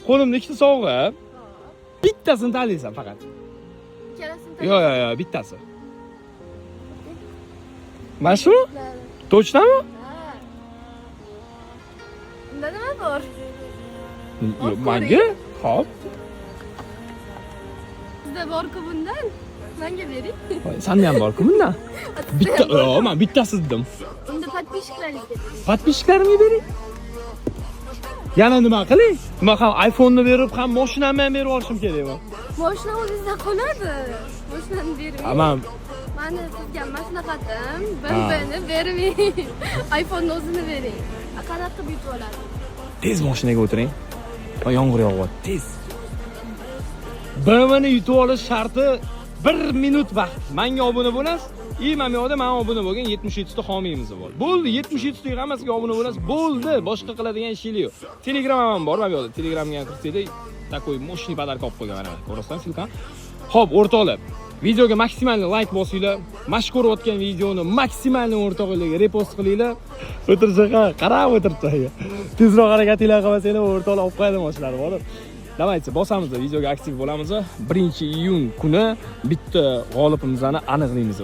Qo'limda ikkita sovg'a. Bittasini tanlaysan faqat. Ikkalasini. Yo'q, bittasi. Mana shu? Точно mi? Ha. Unda nima bor? Yo'q, manga. Xo'p. Sizda bor-ku bundan. Menga bering. Voy, sanda ham bor-ku bundan. Bitta, yo'q, men bittasi dedim. Unda подписчик laringizga bering. Подписчик larimga bering. Yana nima qilay? Nima ham iPhone'ni berib, ham mashinamni ham berib yuborishim kerakmi? Moshina o'zingizda qoladi. Moshinani bermang. Ha, man Mani sizga maslahatim, BMWni bermang. iPhone'ni o'zini bering. A, qanaqa qilib yutib oladi? Tez mashinaga o'tiring. Va yomg'ir yog'yapti, tez. BMWni yutib olish sharti 1 minut vaqt. Menga obuna bo'lasiz. И mana bu yoqda men obuna bo'lgan 77 ta homiyimiz bor. Bo'ldi, 77 taga hammasiga obuna bo'lasiz. Bo'ldi, boshqa qiladigan ishinglar yo'q. Telegram ham bor mana bu yoqda. Telegramga ham kirsanglar, такой мощный подарок olib qo'ygan mana. Ko'rasizlar, ссылка. Xo'p, o'rtoqlar, videoga maksimal layk bosinglar. Mana shu ko'rayotgan videoni maksimal o'rtoqlarga repost qilinglar. O'tirsa, qarab o'tiribdi. Tezroq harakatinglar qilmasanglar, o'rtoqlar olib qo'yadi mashinani borib. Давайте bosamiz, videoga aktiv bo'lamiz. 1-iyun kuni bitta g'olibimizni aniqlaymiz.